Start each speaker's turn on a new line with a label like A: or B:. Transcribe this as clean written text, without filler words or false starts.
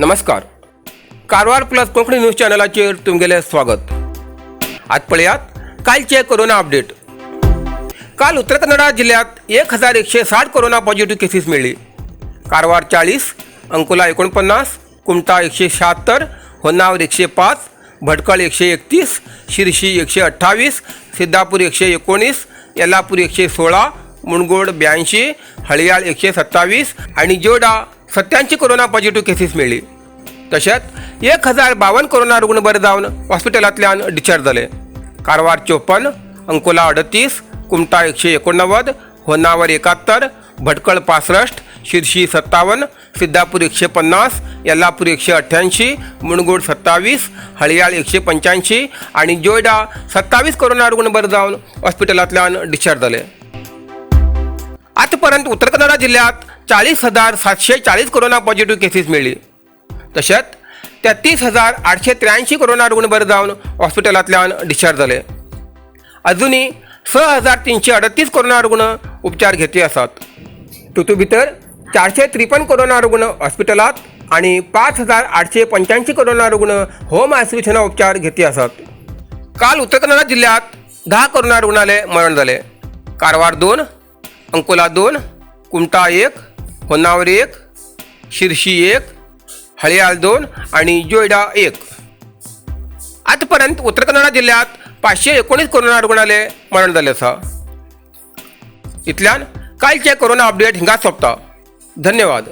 A: नमस्कार, Karwar plus Konkani news चॅनलाचेर तुमगेलें स्वागत. आज पळयात कालचे कोरोना अपडेट. काल उत्तर कन्नडा जिल्ह्यात 1160 कोरोना पॉझिटिव्ह केसीस मेळ्ळी. कारवार 40, अंकोला 49, कुमठा 176, होन्नावर 105, भटकळ 131, शिरशी 128, सिद्धापूर 119, येल्लापूर 116, मुणगोड 82, हळियाळ 127 आणि जोडा 87 कोरोना पॉझिटिव्ह केसीस मेळ्ळी. तशेंच 1052 कोरोना रुग्ण बरे जावन हॉस्पिटलांतल्यान डिस्चार्ज जाले. कारवार 54, अंकोला 38, कुमठा 189, होन्नावर 71, भटकळ 65, शिरशी 57, सिद्धापूर 150, येल्लापूर 188, मुणगोड 27, हळियाळ 185 आणि जोयडा 27 कोरोना रुग्ण बरे जावन हॉस्पिटलांतल्यान डिस्चार्ज जाले. आतापर्यंत उत्तर कन्नडा जिल्ह्यात 40,740 कोरोना पॉझिटिव्ह केसीस मेळ्ळी. तशेंच 33,883 कोरोना रुग्ण बरे जावन हॉस्पिटलांतल्यान डिस्चार्ज जाले. अजुनूय 6338 कोरोना रुग्ण उपचार घेती आसात. तितू भितर 453 कोरोना रुग्ण हॉस्पिटलांत आनी 5885 कोरोना रुग्ण होम आयसोलेशना उपचार घेती आसात. काल उत्तर कन्नडा जिल्ह्यात 10 कोरोना रुग्णाले मरण जाले. कारवार 2, अंकोला 2, कुमठा 1, होन्नावर 1, शिरशी 1, हळियाळ 2 आणि जोयडा 1. आतापर्यंत उत्तर कन्नडा जिल्ह्यात 519 कोरोना रुग्णाले मरण जाले आसा. इतल्यान कालचे कोरोना अपडेट हिंगाच सोंपता. धन्यवाद.